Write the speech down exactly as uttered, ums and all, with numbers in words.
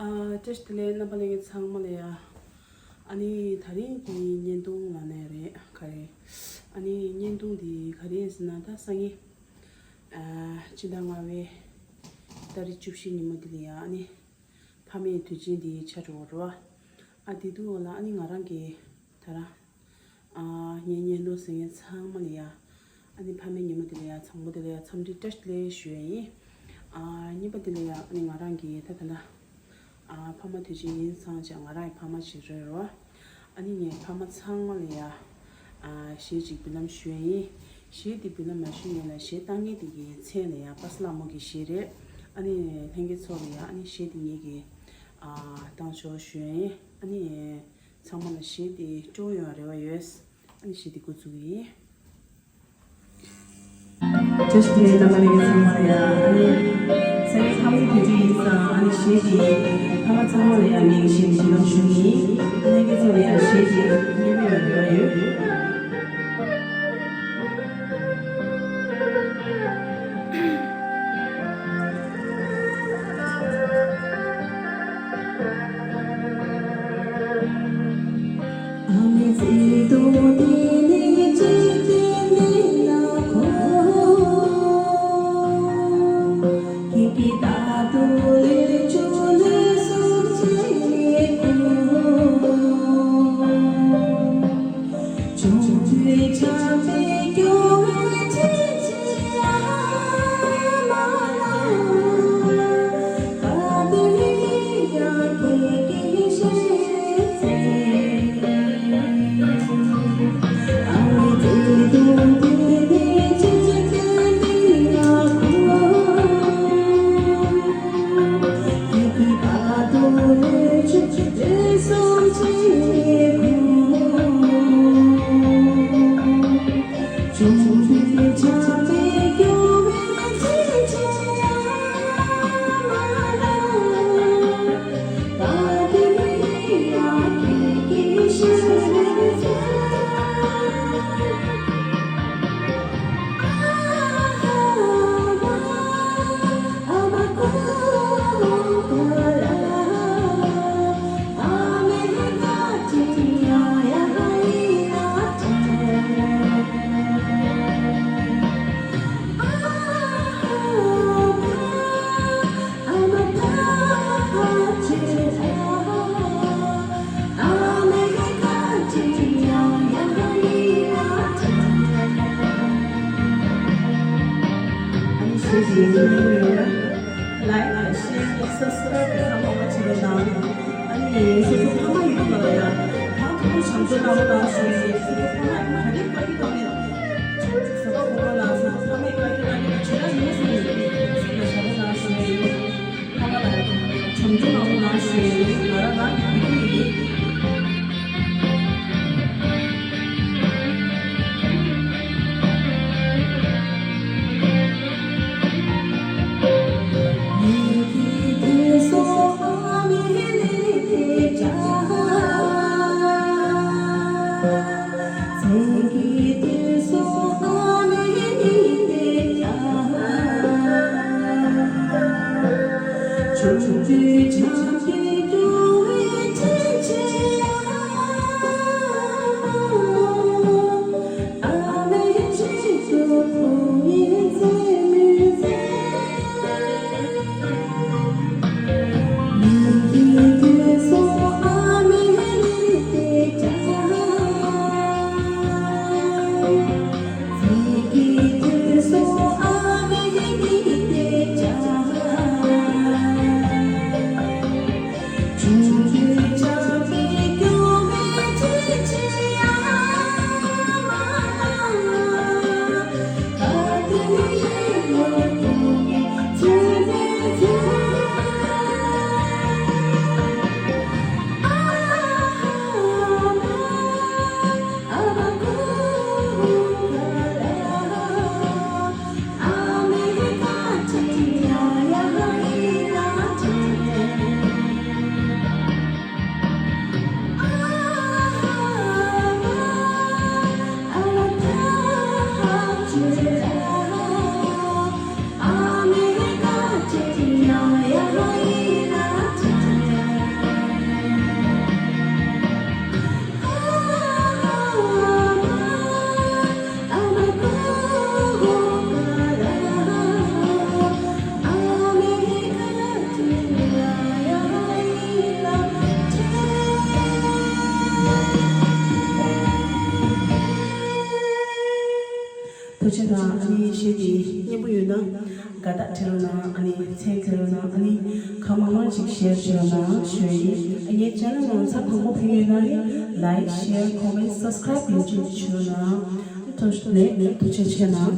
ཨ། བཀྲ་ཤིས་བདེ་ལེགས། རྣམ་པ་ལྷན་རྒྱས་ཚང་མ་ལ་ཡ། ཨ་ནི་དེ་རིང་གི་བརྙན་ཐུང་ལབ་ན་ཡང་རེད། ག་རེ། ཨ་ནི་བརྙན་ཐུང་འདི་ག་རེ་ཡིན་ཟེར་ན། ད་སང་ཉིན་ཨ་སྤྱི་ཟླ་ལྔ་པའི་ཏ་རིག་བཅུ་བཞི་ཉིན་མོ་འདི་ལ་ཡ། ཨ་ནི་ཕ་མའི་དུས་ཆེན་འདི་ཆགས་འགྲོ་གི་རེད་པ། ཨ་དེ་དུས་ལ་ཨ་ནི་ང་རང་གི་ད་རང་ཨ་ངའི་བརྙན་ཐུང་གཟིགས་མཁན་ཚང་མ་ལ་ཡ། ཨ་ནི་ཕ་མའི་ཉིན་མོ་འདི་ལ་ཡ། ཚང་མ་འདི་ལ་ཡ་འཚམས་འདྲི་བཀྲ་ཤིས་བདེ་ལེགས་ཞུ་ཡ་ཡིན། ཨ་གཉིས་པ་འདི་ལ་ཡ། ཨ་ནི་ང་རང་གིས་ད་ད་ལྟ་ཨ་ཕ་མ་དུས་ཆེན་ཡིན་ཙང་ཅག་ང་རང་གི་ཕ་མ་ཅིག་རེད་རོ། ཨ་ནི་ངའི་ཕ་མ་ཚང་མ་ལ་ཡ་ཨ་གཞས་ཅིག་འབུལ་ལམ་ཞུ་ཡ་ཡིན། གཞས་འདི་འབུལ་ལམ་མ་ཞུས་སྔོན་ལ་གཞས་བཏང་མཁན་དེ་གི་མཚན་ལ་ཡ་པ་སངས་ལྷ་མོ་གི་གཞས་རེད། ཨ་ནི་ལྷན་རྒྱས་ཚོ་ལ་ཡ་ཨ་ནི་གཞས་འདི་ངེད་ཀྱིས་ཨ་བཏང་ཆོག་ཞུ་ཡ་ཡིན། ཨ་ནི་ཚང་མ་ལ་གཞས་འདི་སྤྲོ་ཡོང་རེ་བ་ཡོད། ཨ་ནི་གཞས་འདི་འགོ་འཛུགས་ཀྱི་ཡིན། བཀྲ་ཤིས་བདེ་ལེགས། རྣམ་པ་ལྷན་རྒྱས་ཚང་མ་ལ་ཡ། ཨ་ནི་སང་ཉིན་ཕ་མའི་དུས་ཆེན་ཡིན་ཙང་། ཨ་ནི་གཞས་འདི་ཕ་མ་ཚང་མ་ལ་ཡ་ངས་གཞས་འདི་འབུལ་ལམ་ཞུ་གི་ཡིན། ལྷན་རྒྱས་ཚོ་ལ་ཡ་གཞས་འདི་སྙན་པོ་ཡོང་རེ་བ་ཡོད། Like, share, subscribe ཚང་མ་བྱེད་རོགས་གནང་། ཨ་ནི་སོ་སོ་ཕ་མ་ཡིན་པ་ལ་ཡང་ད་དུང་བྱམས་བརྩེ་གནང་རོགས་གནང་ཞུ་ཡིན། སོ་སོ་ཕ་མ་ག་རེ་བཀའ་བཀྱོན་གཏོང་གི་ཟེར་བ་གོ་བ་ལ་ཚང་ཕ་མས་བཀའ་བཀྱོན་གནང་གི་བྱེད་ར་ཡིན་ཟེར་ཡིན་ཟེར་ན་བྱ་རོགས་གནང་ཞུ་ཡིན། ཕ་མ་ལ་བྱམས་བརྩེ་གནང་རོགས་གནང་ཞུ་ཡིན། ང་རང་རང་གི་བུ་ཡིན། ཆེ་དང་ཨ་ནི་གཞས་དེ་སྙན་པོ་ཡོད་ན་དགའ་རྟགས་བྲིས་རོགས་གནང་། ཨ་ནི་མཚན་བརྗོད་རོགས་གནང་། ཨ་ནི་གང་མང་མང་ཅིག་ཤེར་བྱེད་རོགས་གནང་ཞུ་ཡ་ཡིན། ཨ་ངའི་ཆེ་ནལ་ནང་ཚབ་དང་པོ་ཕེབས་ཡོད་ན་ནི་ལའིཀ་ཤེར་ཁོ་མེན་སབ་སི་ཀ་རའིབ་ཡང་ཅིག་བྱེད་རོགས་གནང་། ཨ་ཐུགས་ལེགས་ཐུགས་རྗེ་ཆེ་གནང་།